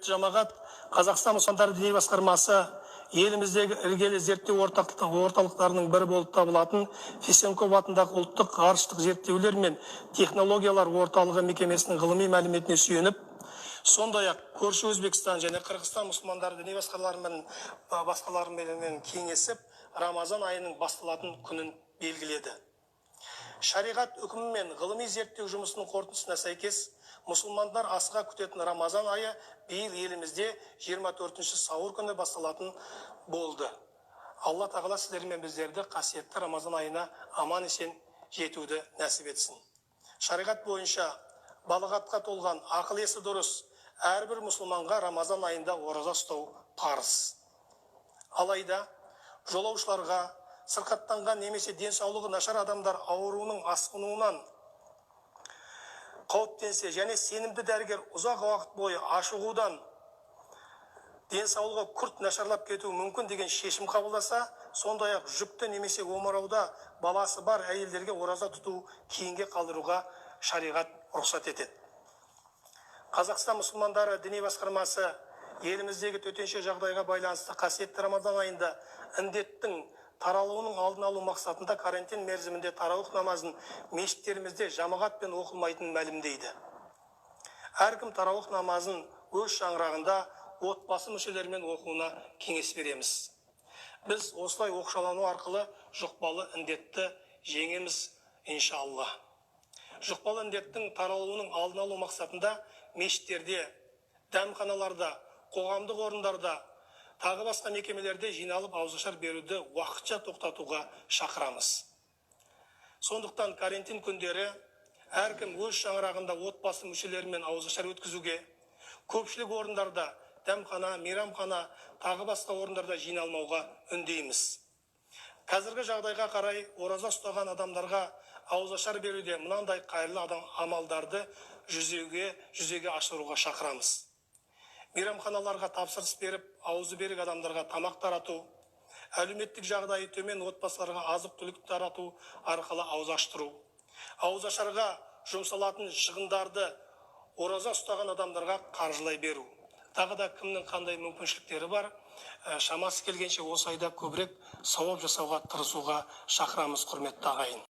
Жамағат, Қазақстан мұсылмандары діни басқармасы еліміздегі іргелі зерттеу орталықтарының бірі болып табылатын Фесенков атындағы ұлттық ғарыштық зерттеулер мен технологиялар орталығы мекемесінің ғылыми мәліметіне сүйеніп, сондай-ақ көрші Өзбекстан және Қырғызстан мұсылмандары діни басқаларымен кеңесіп, Рамазан айының басталатын күнін белгіледі. Шариғат үкімі мен ғылыми зерттеу жұмысының қорытындысына сәйкес, мұсылмандар асыға күтетін Рамазан айы биыл елімізде 24 сәуір күні басталатын болды. Алла Тағала сіздер мен біздерді қасиетті Рамазан айына аман есен жетуді нәсіп етсін. Шариғат бойынша балағатқа толған, ақыл есі дұрыс әрбір мұсылманға Рамазан айында ораза ұстау парыз. Алайда жолаушыларға, сырқаттанған немесе денсаулығы нашар адамдар ауруының асқынуынан қауіптенсе және сенімді дәрігер ұзақ уақыт бойы ашығудан денсаулығы күрт нашарлап кетуі мүмкін деген шешім қабылдаса, сондай-ақ жүкті немесе омырауда баласы бар әйелдерге ораза тұту кейінге қалдыруға шариғат рұқсат етеді. Қазақстан мұсылмандары діни басқармасы еліміздегі төтенше жағдайға байланысты қасиетті Рамазан айында індеттің таралуының алдын алу мақсатында карантин мерзімінде тарауих намазын мешіттерімізде жамағатпен оқылмайтынын мәлімдейді. Әркім тарауих намазын өз шаңырағында отбасы мүшелерімен оқуына кеңес береміз. Біз осылай оқшалану арқылы жұқпалы індетті жеңеміз, иншалла. Жұқпалы індеттің таралуының алдын алу мақсатында мешіттерде, дәмханаларда, қоғамдық орындарда, тағы басқа мекемелерде жиналып ауызашар беруді уақытша тоқтатуға шақырамыз. Сондықтан карантин күндері әркім өз шаңырағында отбасы мүшелерімен ауызашар өткізуге, көпшілік орындарда, дәмхана, мейрамхана, тағы басқа орындарда жиналмауға үндейміз. Қазіргі жағдайға қарай ораза ұстаған адамдарға ауызашар беруде мынандай қайырлы амалдарды жүзеге асыруға шақырамыз. Мейрамханаларға тапсырыс беріп, аузы берік адамдарға тамақ тарату, әлеуметтік жағдайы төмен отбасыларға азық-түлік тарату арқылы ауыз аштыру, ауызашарға жұмсалатын шығындарды ораза ұстаған адамдарға қаржылай беру. Тағы да кімнің қандай мүмкіншіліктері бар, шамасы келгенше осы айда көбірек сауап жасауға тырысуға шақырамыз, құрметті ағайын.